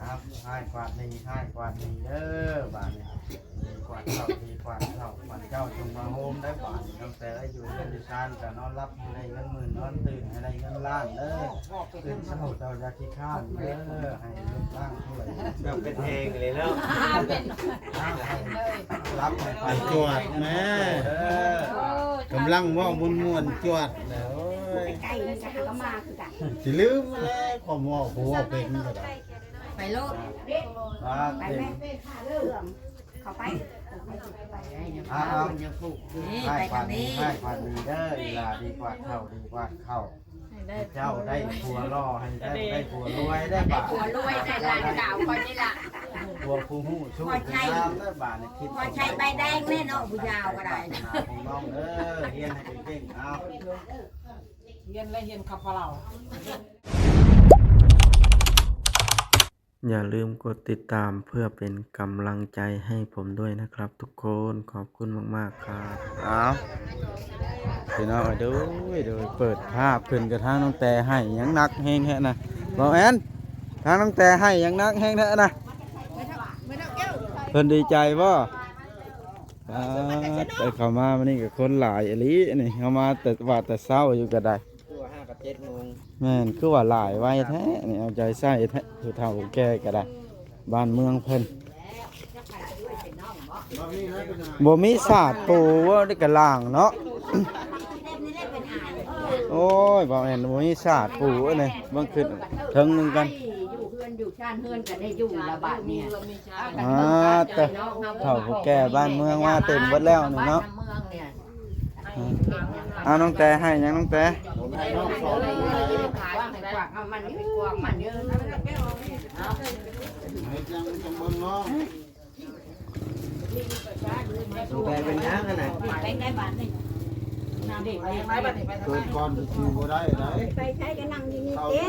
ອ້າວ ຮ້າຍກວາດດີ ຮ້າຍກວາດດີເດີ ບາດນີ້ ດີກວາດເຂົ້າ ດີກວາດເຂົ້າ ຂວັນເຈົ້າຈົ່ງມາໂຮມໄດ້ ບາດນີ້ ຕັ້ງແຕ່ຢູ່ເຮືອນຢູ່ຊານ ກໍນອນຫຼັບໃຫ້ໄດ້ເງິນໝື່ນ ນອນຕື່ນໃຫ້ໄດ້ເງິນລ້ານເດີ ຕື່ນເຊົ້າເຈົ້າຢ່າຂີ້ຄ້ານເດີ ໃຫ້ລົບລ້າງຖ້ວຍ ເຈົ້າເປັນແຮງເລີຍເນາະ ເປັນ ອ້າວ ໃຫ້ຫຼັບໃຫ້ຝັນ ຈວດແມ່ ເດີ ກຳລັງເວົ້າມ່ວນໆ ຈວດແລ້ວ ໂອ້ຍ ໃກ້ໆ ມັນກໍຫາກໍມາຄືກັນ ຊິລືມແລ້ວ ຄວາມເວົ້າ ຜູ້ເວົ້າເປັນກໍໄດ້ ໄປໂລດ ມາ ໄປແມ່ ເຄື່ອງ ເຂົ້າໄປ ອ້າວ ອ້າວ ນີ້ ໃຫ້ຂວັນດີ ໃຫ້ຂວັນດີເດີ ອີ່ຫຼ້າ ດີກວາດເຂົ້າ ດີກວາດເຂົ້າ ໃຫ້ເຈົ້າໄດ້ຜົວຫຼໍ່ ໃຫ້ເຈົ້າໄດ້ຜົວລວຍ ໄດ້ບາດ ຜົວລວຍ ໄດ້ຫຼານສາວຂ້ອຍນີ້ລະ ຜົວຜູ້ຮູ້ຊູ້ຜູ້ງາມເດີ ບາດນີ້ຄິດ ພໍໃຊ້ໃບແດງແນ່ເນາະ ຜູ້ຍາວກໍໄດ້ ຂອງນ້ອງເດີ ຮຽນໃຫ້ເກັ່ງໆ ເອົາ ຮຽນແລະຮຽນກັບພວກເຮົາ อย่าลืมกดติดตามเพื่อเป็นกำลังใจให้ผมด้วยนะครับทุกคน ขอบคุณมากๆ ครับ อ้าว พี่น้อง โดย โดย เปิดภาพขึ้นกระทั่งน้องแต่ไห้หยังหนักแฮงแท้นะ บ่าวแอน ทางน้องแต่ไห้หยังหนักแฮงแท้นะ เพิ่นดีใจบ่ อ่า แต่เข้ามามื้อนี้ก็คนหลายอีหลีนี่ เฮามาแต่ว่าแต่เช้าอยู่ก็ได้ คือว่าห้ากับเจ็ดโมง แม่น คือว่าหลายไวแท้นี่ เอาใจใส่แท้ ผู้เฒ่าผู้แก่ก็ได้ บ้านเมืองเพิ่น บ่มีสาดปูเว้าได้กะล่างเนาะ โอ้ย บ่แม่น บ่มีสาดปูเอ้ย เบิ่งขึ้นเทิงหนึ่งกัน อยู่เฮือนอยู่ชานเฮือนก็ได้อยู่ละบาดนี้ อ่า แต่เฒ่าผู้แก่บ้านเมืองมาเต็มเบิดแล้วนี่เนาะ เมืองเนี่ย อ่า น้องแต่ไห้หยังน้องแต่ แปลเป็นหยังหั่นน่ะ เกิดก่อนสิอยู่บ่ได้ได๋ ไปใช้ก็นั่งอยู่นี่เด้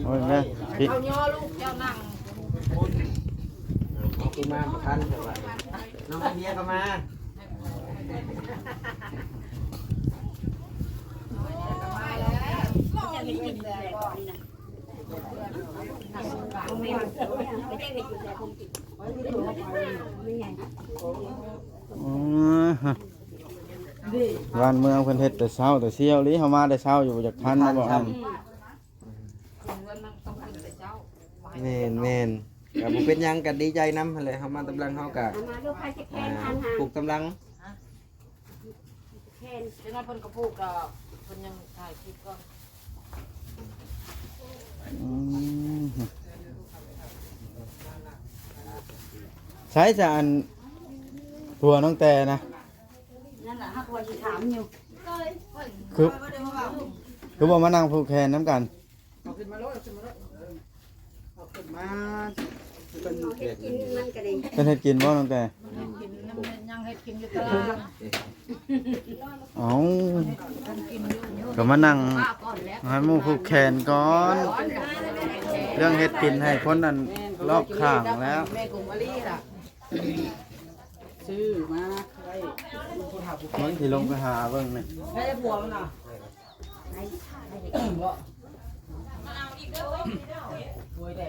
โอ้ย แม่ พี่ เอาย่อลูกเจ้านั่ง เอาคือมาบ่ทันเถอะวะ น้องเมียก็มา อืม บ้านเมืองเพิ่นเฮ็ดแต่เช้าแต่เซี่ยวอีหลี เฮามาแต่เช้าอยู่บ่อยากทันนะ บ่ทัน แม่นๆ ก็บ่เป็นหยัง ก็ดีใจนำหั่นแหละ เฮามาตำลัง เฮาก็ เอามาลูก ใครจะแข่ง อ่า กันหา ปลูกตำลัง แข่ง เดี๋ยวนั้นเพิ่นก็ปลูกดอก เพิ่นยังถ่ายคลิปก่อน อืม ใช้จะอัน ผัวน้องแต่นะ นั่นล่ะ หากว่าสิถามอยู่ คือ คือบ่มานั่งผูกแขนนำกัน เอาขึ้นมาโลด เอาขึ้นมาโลด เอาขึ้นมา เพิ่นเฮ็ดกินมันก็ดี เพิ่นเฮ็ดกินบ่น้องแต่ ยังเฮ็ดกินอยู่ตลอด เอ้า ก็มานั่งให้หมู่ผูกแขนก่อน เรื่องเฮ็ดกินให้คนนั้นรอบข้างแล้ว แม่กุมมาลีล่ะ ซื้อมาไว้ผู้เฒ่าผู้แก่ มันสิลงไปหาเบิ่งนี่ ได้ผัวมันน่ะ บ่ โอ้ย แต่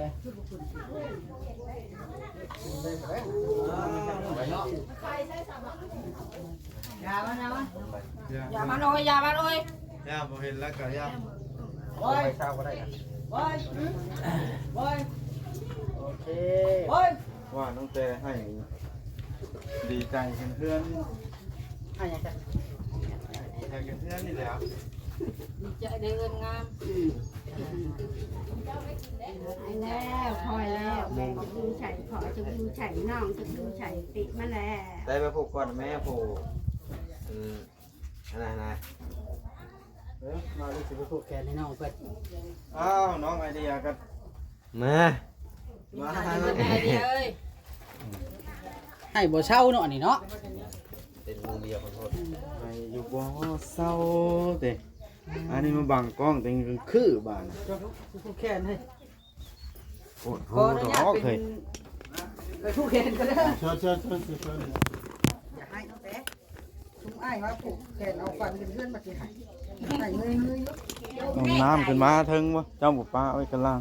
อย่ามา อย่ามา อย่ามาหน่อย อย่ามาหน่อย ย่าบ่เห็นแล้วก็ย่า โอ้ย ไปเช้าก็ได้นะ โอ้ย โอ้ย โอเค โอ้ย ว่าตั้งแต่ให้ดีใจกันเพื่อน ให้หยังจ้ะ ดีใจกันเพื่อนนี่แหละ ดีใจในเงินงาม อืม ให้แล้ว พอแล้ว แม่จะอยู่ใส่ พ่อจะอยู่ใส่ น้องจะอยู่ใส่ ติมาแล้ว ได้ไปผูกก่อนแม่ผูก อืม อันนั้นนะ เออ มาดูสิไปผูกแขนให้น้องเพิ่น อ้าว น้องไอเดียก็ มา มา ไอเดียเอ้ย ให้บ่เซาเนาะอันนี้เนาะ เป็นมือเดียวขอโทษ ให้อยู่บ่เซาเด้ อันนี้มาบังกล้องแต่งคือบ้าน ผูกแขนให้ โอ้โห ขออนุญาต ดอก เป็น เฮ้ย ไปผูกแขนก็ได้ เชิญ เชิญ เชิญ เชิญ อย่าให้น้องแป๊ะ ชุมอ้ายว่าผูกแขนเอาฟันเป็นเพื่อนมาสิให้ ให้เงยๆ ลูก เอาน้ำขึ้นมาเทิงบ่ เจ้าบ่ปาไว้กลาง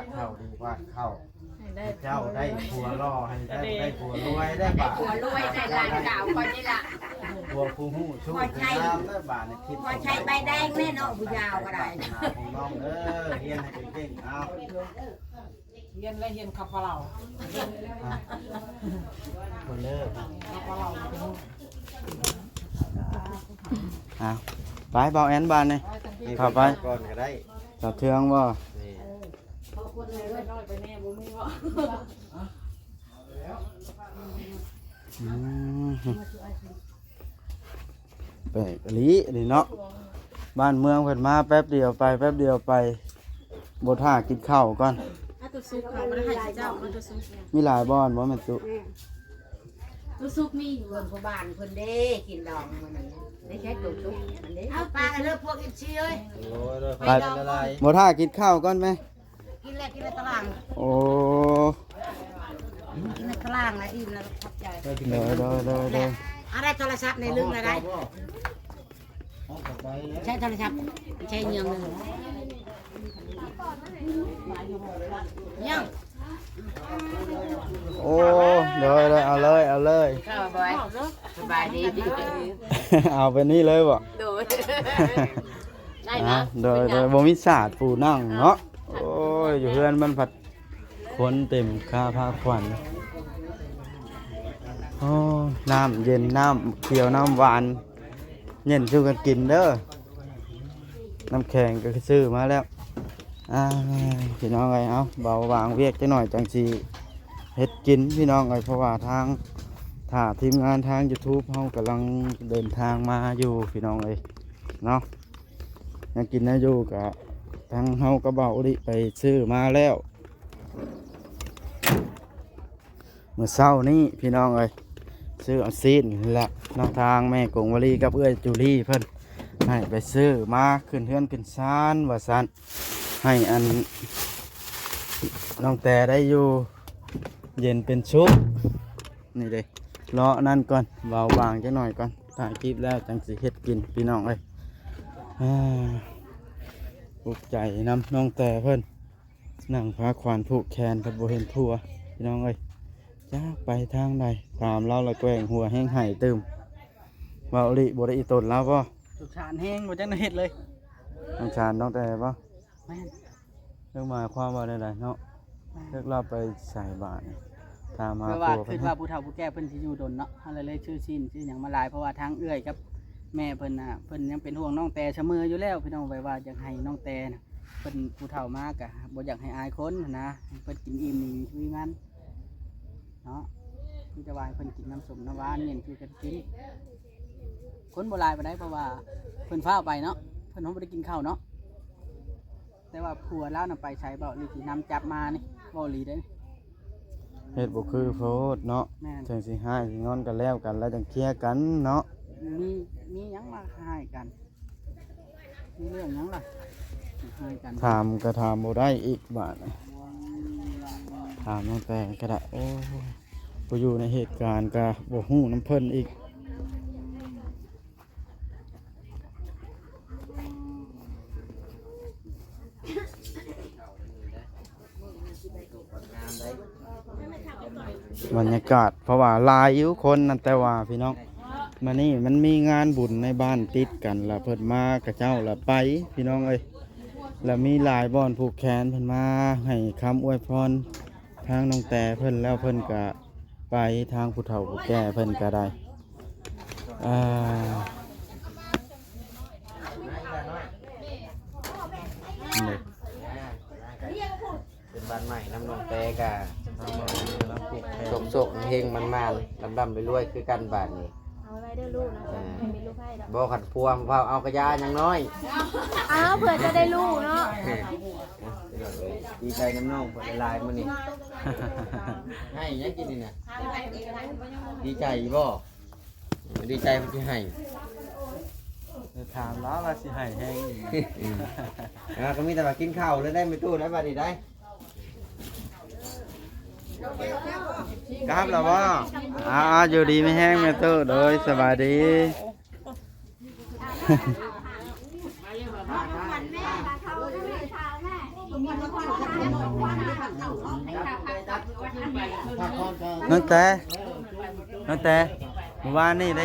າດເຂົ້າ ດີກວາດເຂົ້າ ໃຫ້ເຈົ້າໄດ້ຜົວຫຼໍ່ ໃຫ້ເຈົ້າໄດ້ຜົວລວຍ ໄດ້ບາດ ຜົວລວຍ ໄດ້ຫຼານສາວຂ້ອຍນີ້ລະ ພວກຜູ້ຮູ້ຊູ້ຜູ້ງາມເດີ ບາດນີ້ ພວກໃຊ້ໃບແດງແນ່ເນາະ ຜູ້ຍາວກໍໄດ້ ຂອງນ້ອງເດີ ຮຽນໃຫ້ເກັ່ງໆ ເອົາ ຮຽນແລ້ວຮຽນຂັບປະເຫຼົ່າ ເບິ່ງເດີ ຂັບປະເຫຼົ່າ ເອົາ ໄປ ບ່າວແອນ ບາດນີ້ ເຂົ້າໄປ ກ່ອນກໍໄດ້ ສາວເທືອງບໍ່? ນີ້ ອືມ ແປກອີ່ຫຼີນີ້ເນາະ ບ້ານເມືອງເພິ່ນມາແປັບດຽວໄປ ແປັບດຽວໄປ ບໍ່ຖ້າກິນເຂົ້າກ່ອນ ເອົາຕົວສຸກ ເຂົາບໍ່ໄດ້ໃຫ້ເຈົ້າ ເອົາຕົວສຸກ ມີຫຼາຍບ່ອນບໍ່ແມ່ຕູ້? ອືມ ຕົວສຸກມີຢູ່ ເພິ່ນ ພໍ່ບ້ານເພິ່ນເດ້ ກິນດອງມື້ນີ້ ໄດ້ແຄ່ຕົວສຸກ ອັນນີ້ ເອົາປາກເດີພວກເອັຟຊີເອີຍ ໂອ້ຍ ໄປ ບໍ່ຖ້າກິນເຂົ້າກ່ອນແມ? ກິນແລ້ວ ກິນໃນຕາລາງ ໂອ້ ກິນໃນຕາລາງແລ້ວ ອີ່ມແລ້ວ ຂອບໃຈ ໂດຍ ໂດຍ ໂດຍ ໂດຍ ເອົາໄດ້ໂທລະສັບໃນລຶ້ງແລ້ວໄດ້ ໃຊ້ໂທລະສັບ ໃຊ້ເຍືອງໜຶ່ງ ຍັງ ໂອ້ ໂດຍ ໂດຍ ເອົາເລີຍ ເອົາເລີຍ ເຂົ້າ ບອຍ ສະບາຍດີ ເອົາໄປນີ້ເລີຍບໍ່? ໂດຍ ໄດ້ນະ ອ່າ ໂດຍ ໂດຍ ບໍ່ມີສາດປູນັ່ງເນາະ ໂອ້ຍ ຢູ່ເຮືອນມັນພັດຄົນເຕັມຄ່າພາຂວັນ ໂອ້ ນ້ຳເຢັນ ນ້ຳຂຽວ ນ້ຳຫວານ ເຢັນສູ່ກັນກິນເດີ ນ້ຳແຂງກໍຊື້ມາແລ້ວ ອ່າ ພີ່ນ້ອງເອີຍ ເອົາ ເບົາວາງວຽກຈັກໜ້ອຍ ຈັ່ງຊິເຮັດກິນ ພີ່ນ້ອງເອີຍ ເພາະວ່າທາງ ຖ້າທີມງານທາງຢູທູບເຮົາກຳລັງເດີນທາງມາຢູ່ ພີ່ນ້ອງເອີຍ ເນາະ ແນວກິນແນວຢູ່ກະ ທາງເຮົາກັບບ່າວອຸລິໄປຊື້ມາແລ້ວ ມື້ເຊົ້ານີ້ພີ່ນ້ອງເອີຍ ຊື້ເອົາຊີ້ນແຫຼະເນາະ ທາງແມ່ກົງວາລີກັບເອື້ອຍຈູລີເພິ່ນໃຫ້ໄປຊື້ມາຂຶ້ນເຮືອນຂຶ້ນຊານວ່າຊັ້ນ ໃຫ້ອັນ ນ້ອງແຕໄດ້ຢູ່ເຢັນເປັນສຸກ ນີ້ເດ້ ເລາະນັ້ນກ່ອນ ເບົາບາງຈັກໜ້ອຍກ່ອນ ຖ່າຍຄລິບແລ້ວຈັ່ງຊິເຮັດກິນ ພີ່ນ້ອງເອີຍ ອາ ອຸກໃຈນຳນ້ອງແຕເພິ່ນ ນັ່ງພາຂວັນຜູກແຂນ ເພິ່ນບໍ່ເຫັນຜົວ ພີ່ນ້ອງເອີຍ ຈັກໄປທາງໃດ ຖາມລາວລະແກວ່ງຫົວແຮງໄຫ້ຕື່ມ ເວົ້າອີ່ຫຼີ ບໍ່ໄດ້ອີ່ຕົນລາວບໍ່? ສົງສານແຮງ ບໍ່ຈັກແນວເຮັດເລີຍ ສົງສານນ້ອງແຕບໍ່? ແມ່ນ ເລື່ອງໝາຍຄວາມວ່າແນວໃດເນາະ? ແມ່ນ ເລີກລາວໄປໃສບາດນີ້ ຖາມຫາຜົວເພິ່ນ ແບບວ່າຄິດວ່າຜູ້ເຖົ້າຜູ້ແກ່ເພິ່ນຊິຢູ່ດົນເນາະ ເຮົາເລີຍຊື້ຊີ້ນຊື້ຫຍັງມາຫຼາຍ ເພາະວ່າທາງເອື້ອຍກັບແມ່ເພິ່ນນະ ເພິ່ນຍັງເປັນຫ່ວງນ້ອງແຕສະເໝີຢູ່ແລ້ວ ພີ່ນ້ອງ ແບບວ່າຢາກໃຫ້ນ້ອງແຕນະ ເພິ່ນຜູ້ເຖົ້າມາກະບໍ່ຢາກໃຫ້ອາຍຄົນຫັ້ນນະ ໃຫ້ເພິ່ນກິນອີ່ມນີ້ມີມັນເນາະ ມີແຕ່ວ່າໃຫ້ເພິ່ນກິນນ້ຳສົ້ມນ້ຳຫວານ ເຢັນຄືກັນກິນ ຄົນບໍ່ຫຼາຍປານໃດ ເພາະວ່າເພິ່ນຟ້າວໄປເນາະ ເພິ່ນບໍ່ໄດ້ກິນເຂົ້າເນາະ ແຕ່ວ່າຜົວລາວນະໄປໃສ ເວົ້າອີ່ຫຼີ ຊິນຳຈັບມານີ້ ເວົ້າອີ່ຫຼີເດ້ ເຮັດບໍ່ຄືໂພດເນາະ ແມ່ນ ເຖິງຊິຮ້າຍຊິງອນກໍແລ້ວກັນ ແລ້ວຈັ່ງເຄລຍກັນເນາະ ມີ ມີຫຍັງມາຮ້າຍກັນ ມີເລື່ອງຫຍັງລະ ຮ້າຍກັນ ຖາມກໍຖາມບໍ່ໄດ້ອີກບາດນີ້ ຖາມຕັ້ງແຕ່ກໍໄດ້ ໂອ້ ຜູ້ຢູ່ໃນເຫດການກໍບໍ່ຮູ້ນຳເພິ່ນອີກ ບັນຍາກາດ ເພາະວ່າຫຼາຍຢູ່ຄົນນັ້ນ ແຕ່ວ່າພີ່ນ້ອງ ມື້ນີ້ມັນມີງານບຸນໃນບ້ານຕິດກັນ ລະເພິ່ນມາຂະເຈົ້າລະໄປ ພີ່ນ້ອງເອີຍ ລະມີຫຼາຍບ່ອນຜູກແຂນ ເພິ່ນມາໃຫ້ຄຳອວຍພອນ ທາງນ້ອງແຕເພິ່ນ ແລ້ວເພິ່ນກະໄປ ທາງຜູ້ເຖົ້າຜູ້ແກ່ເພິ່ນກະໄດ້ ອ່າ ນີ້ ເປັນບ້ານໃໝ່ນຳນ້ອງແຕກະ ໂຊກໆ ເຮັງໆ ໝານໆ ລ່ຳໆ ລວຍໆ ຄືກັນບາດນີ້. ເອົາໄວ້ເດີລູກນະ ເອີ ເປັນລູກໃຜດອກ ບໍ່ ຄັນພວມເຜົາເອົາກະຢາຍັງນ້ອຍ ອ້າວ ເພື່ອຈະໄດ້ຮູ້ເນາະ ດີໃຈນຳນ້ອງເພິ່ນຫຼາຍໆ ມື້ນີ້ ໃຫ້ຫຍັງກິນນີ້ນະ ດີໃຈບໍ່? ດີໃຈເພິ່ນຊິໃຫ້ ຖາມລາວວ່າຊິໃຫ້ແຮງອີ່ຫຍັງ ອ່າ ກໍມີແຕ່ວ່າກິນເຂົ້າແລ້ວໄດ້ ແມ່ຕູ້ໄດ້ ບາດນີ້ໄດ້ ກັບແລ້ວບໍ່? ອ່າ ຢູ່ດີມີແຮງແມ່ຕູ້ ໂດຍ ສະບາຍດີ. ນ້ອງແຕ ນ້ອງແຕ ມື້ວານນີ້ໄດ້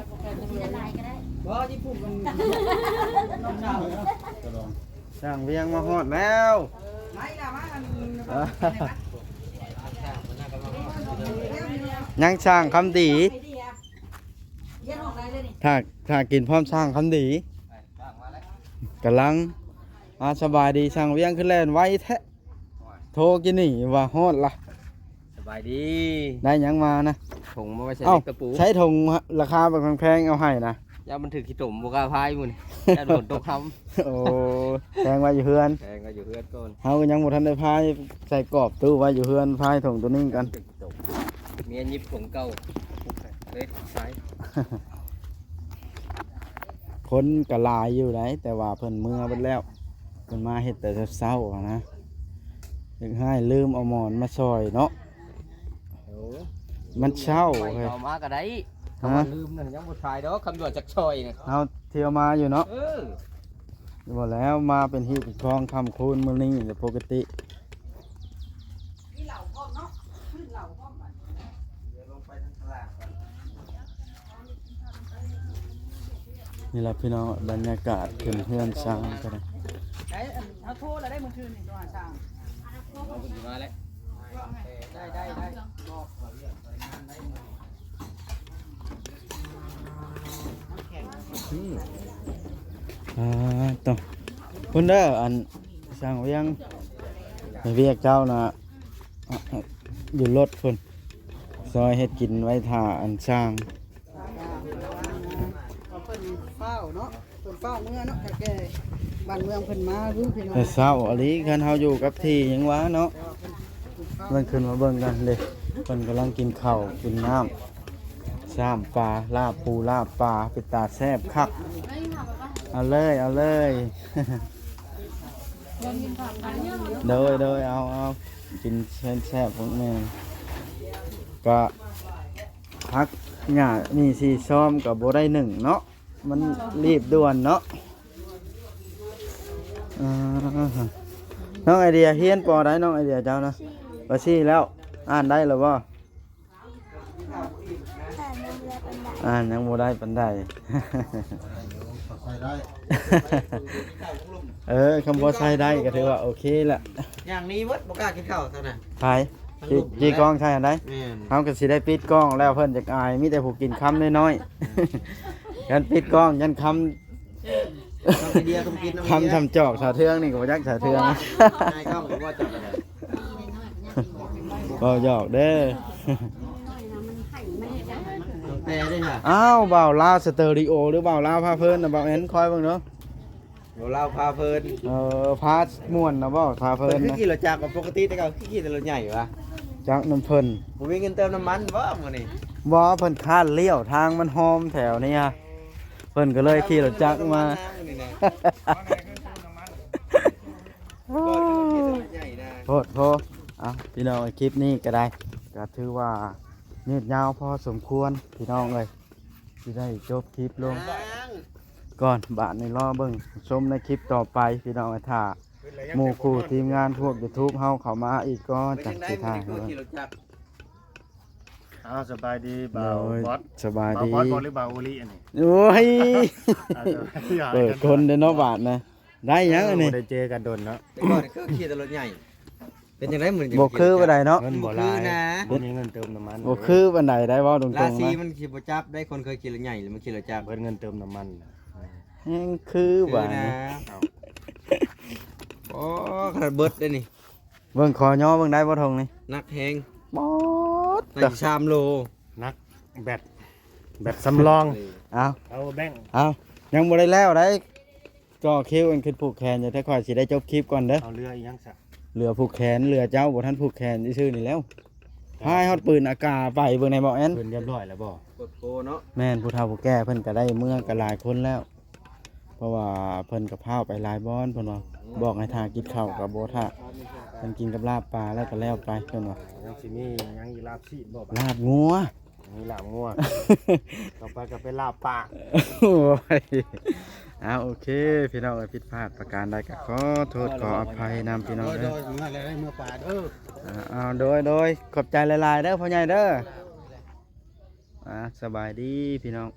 ບໍ່ ຍີ່ປຸ່ນມັນ ນ້ອງສາວ ຊ່າງວຽງມາຮອດແລ້ວ ມາອີກແລ້ວ ມາອັນ ຍັງຊ່າງຄຳດີ ຖ້າ ຖ້າກິນພ້ອມຊ່າງຄຳດີ ກຳລັງ ອ່າ ສະບາຍດີ ຊ່າງວຽງ ຄືແລ່ນໄວແທ້ ໂທກິນນີ້ວ່າຮອດລະ ສະບາຍດີ ໄດ້ຫຍັງມານະ? ຖົງມາໄວ້ໃສ່ ເອົ້າ ເຫຼັກຕະປູ ໃຊ້ຖົງລາຄາບັກແພງໆ ເອົາໃຫ້ນະ ຢ້ານມັນຖືກຂີ້ຕົມ ບໍ່ກ້າພາຍມື້ນີ້ ຢ້ານຝົນຕົກຄ່ຳ ໂອ້ ແພງໄວ້ຢູ່ເຮືອນ ແພງໄວ້ຢູ່ເຮືອນກ່ອນ ເຮົາກໍຍັງບໍ່ທັນໄດ້ພາຍ ໃສ່ກອບຕູ້ໄວ້ຢູ່ເຮືອນ ພາຍຖົງໂຕນີ້ກັນ ເມຍຫຍິບຖົງເກົ່າ ເລີຍໃຊ້ ຄົນກໍຫຼາຍຢູ່ໃດ ແຕ່ວ່າເພິ່ນເມືອເບິດແລ້ວ ເພິ່ນມາເຮັດແຕ່ເຊົ້າໆ ນະ ເຮັດໃຫ້ລືມເອົາໝອນມາຊ່ອຍເນາະ ໂອ້ ມັນເຊົ້າເຮີ້ຍ ເອົາມາກໍໄດ້ ຄຳວ່າລືມນັ້ນຍັງບໍ່ຖ່າຍດອກ ຄຳວ່າຈັກຊ່ອຍນະ ເຮົາທ່ຽວມາຢູ່ເນາະ ເອີ ບໍ່ແລ້ວ ມາເປັນຮີເປັນຄອງຄ່ຳຄືນມື້ນີ້ແຫຼະ ປົກກະຕິ ມີເຫຼົ້າພ້ອມເນາະ ຂຶ້ນເຫຼົ້າພ້ອມບັດນີ້ ດຽວລົງໄປທາງຂ້າງລ່າງກ່ອນ ນີ້ລະພີ່ນ້ອງ ບັນຍາກາດຂຶ້ນເຮືອນຊ່າງກໍໄດ້ ໄດ້ ອັນ ເຮົາໂທແລ້ວໄດ້ມື້ຄືນນີ້ ໂທຫາຊ່າງ ເອົາເພິ່ນຊິມາແລ້ວ ໄດ້ ໄດ້ ໄດ້ ບອກ ອືມ ອ່າ ຕໍ່ ພຸ້ນເດີ ອັນ ຊ່າງວຽງ ໃຫ້ວຽກເຈົ້ານະ ອ່ະ ຢູ່ລົດພຸ້ນ ຊອຍເຮັດກິນໄວ້ຖ້າອັນຊ່າງ ເພິ່ນຟ້າວເນາະ ເພິ່ນຟ້າວເມືອເນາະ ຖ້າແກ່ບ້ານເມືອງເພິ່ນມາຢູ່ພີ່ນ້ອງ ແຕ່ເຊົ້າອີ່ຫຼີ ຄັນເຮົາຢູ່ກັບທີ່ຍັງວ່າເນາະ ເພິ່ນຂຶ້ນມາເບິ່ງກັນເດ້ ເພິ່ນກຳລັງກິນເຂົ້າກິນນ້ຳ ຊາມປາ ລາບປູລາບປາ ເປັນຕາແຊບຄັກ ເອົາເລີຍ ເອົາເລີຍ ໂດຍ ໂດຍ ເອົາ ເອົາ ກິນແຊບໆ ພວກແມ່ ກະຜັກຫຍ້າມີສີ່ຊອມກະບໍ່ໄດ້ໜຶ້ງເນາະ ມັນລີບດ່ວນເນາະ ອ່າ ນ້ອງໄອເດຍຮຽນ ປ.ໃດ ນ້ອງໄອເດຍເຈົ້ານະ? ປ.ສີ່ແລ້ວ ອ່ານໄດ້ແລ້ວບໍ່? ອ່ານຍັງບໍ່ໄດ້ປານໃດ ພໍໃຊ້ໄດ້ ເອີ ຄຳພໍໃຊ້ໄດ້ກໍຖືວ່າໂອເຄລະ ຍ່າງໜີເບິດ ບໍ່ກ້າກິນເຂົ້າເທົ່ານັ້ນ ໃຜ? ຈີ່ກ້ອງໃສ່ອັນໃດ? ແມ່ນ ເຮົາກໍຊິໄດ້ປິດກ້ອງແລ້ວ ເພິ່ນຈັກອາຍ ມີແຕ່ຜູ້ກິນຄຳນ້ອຍໆ ຄັນປິດກ້ອງຢ້ານຄຳ ນ້ອງໄອເດຍຕ້ອງກິນນຳ ຄຳຊຳຈອກສາວເທືອງນີ້ກໍບໍ່ຈັກສາວເທືອງ ໃນກ້ອງກໍບໍ່ຈັກ ເວົ້າຫຍອກເດີ ນ້ອງ ແຕ່ເດ້ຫະ ອ້າວ ບ່າວລາວສະເຕີຣີໂອ ຫຼືບ່າວລາວພາເພີນນະ ບ່າວແອນ ຄອຍເບິ່ງເດີ ບ່າວລາວພາເພີນ ເອີ ພາມ່ວນນະບໍ່ ພາເພີນນະ ເພິ່ນຄືຂີ່ລົດຈັກ ປົກກະຕິແຕ່ເກົ່າຄືຂີ່ແຕ່ລົດໃຫຍ່ຫວາ ຈັກນຳເພິ່ນ ບໍ່ມີເງິນເຕີມນ້ຳມັນບໍ່ມື້ນີ້ ບໍ່ ເພິ່ນຄ້ານລ້ຽວ ທາງມັນຮອມແຖວນີ້ຫະ ເພິ່ນກໍເລີຍຂີ່ລົດຈັກມາ ໂພດໂພ ເອົາ ພີ່ນ້ອງ ຄລິບນີ້ກໍໄດ້ ກໍຖືວ່າຍືດຍາວພໍສົມຄວນ ພີ່ນ້ອງເອີຍ ຊິໄດ້ຈົບຄລິບລົງກ່ອນ ບາດນີ້ລໍເບິ່ງຊົມໃນຄລິບຕໍ່ໄປ ພີ່ນ້ອງເອີຍ ຖ້າໝູ່ຄູ່ທີມງານພວກຢູທູບເຮົາເຂົ້າມາອີກກໍຈັ່ງຊິຖ່າຍໃຫ້ເບິ່ງ ເອົາ ສະບາຍດີບ່າວ ໂດຍ ບອດ ສະບາຍດີ ບ່າວບອດບໍ່ ຫຼືບ່າວໂອລິອັນນີ້ ໂອ້ຍ ເປີດຄົນເດ້ເນາະບາດນະ ໄດ້ຫຍັງອັນນີ້ ບໍ່ໄດ້ເຈີກັນດົນເນາະ ແຕ່ກ່ອນຄືຂີ່ແຕ່ລົດໃຫຍ່ ເປັນຈັ່ງໃດມື້ນີ້ ບໍ່ຄືປານໃດເນາະ ເງິນບໍ່ຫຼາຍ ບໍ່ມີເງິນເຕີມນ້ຳມັນ ບໍ່ຄືປານໃດໄດ໋ ເວົ້າຕົງໆ ລາຊີ ມັນຊິບໍ່ຈັບໄດ້ ຄົນເຄີຍຂີ່ລົດໃຫຍ່ ຫຼືມັນຂີ່ລົດຈັກ ເບິດເງິນເຕີມນ້ຳມັນ ແຮງຄືບາດນີ້ ໂອ້ ຂະໜາດເບິດເດ້ນີ້ ເບິ່ງ ຂໍຍໍເບິ່ງໄດ້ບໍ່ຖົງນີ້ ໜັກແຮງ ປອດ ໜັກສາມໂລ ໜັກແບດ ແບດສຳລອງ ເອົາ ເອົາແບງ ເອົາ ຍັງບໍ່ໄດ້ແລ້ວໄດ໋ ກໍຄິວອັນຂຶ້ນຜູກແຂນຢູ່ ແຕ່ຂ້ອຍຊິໄດ້ຈົບຄລິບກ່ອນເດີ ເອົາເຫຼືອອີຫຍັງຊະ ເຫຼືອຜູກແຂນ ເຫຼືອເຈົ້າບໍ່ທັນຜູກແຂນຊື່ໆນີ້ແລ້ວ ພາຍຮອດປືນອາກາໄປເບິ່ງແດ່ບໍ່ແອນ ເພິ່ນຮຽບຮ້ອຍແລ້ວບໍ່ ໂພດໂພເນາະ ແມ່ນ ຜູ້ເຖົ້າຜູ້ແກ່ເພິ່ນກໍໄດ້ເມືອກັນຫຼາຍຄົນແລ້ວ ເພາະວ່າເພິ່ນກໍພາວໄປຫຼາຍບ່ອນ ເພິ່ນວ່າ ບອກໃຫ້ຖ້າກິນເຂົ້າກໍບໍ່ຖ້າ ເພິ່ນກິນກັບລາບປາແລ້ວກໍແລ້ວໄປ ເພິ່ນວ່າ ຍັງຊິມີຫຍັງອີກ ລາບຊີ້ນບໍ່ ລາບງົວ ມີລາບງົວ ຕໍ່ໄປກໍເປັນລາບປາ ໂອ້ຍ ເອົາ ໂອເຄ ພີ່ນ້ອງເອີຍ ຜິດພາດປະການໃດກໍຂໍໂທດຂໍອະໄພນຳ ພີ່ນ້ອງເອີຍ ເອີ ເອົາ ໂດຍ ໂດຍ ຂອບໃຈຫຼາຍໆເດີພໍ່ໃຫຍ່ເດີ ອ່າ ສະບາຍດີພີ່ນ້ອງ.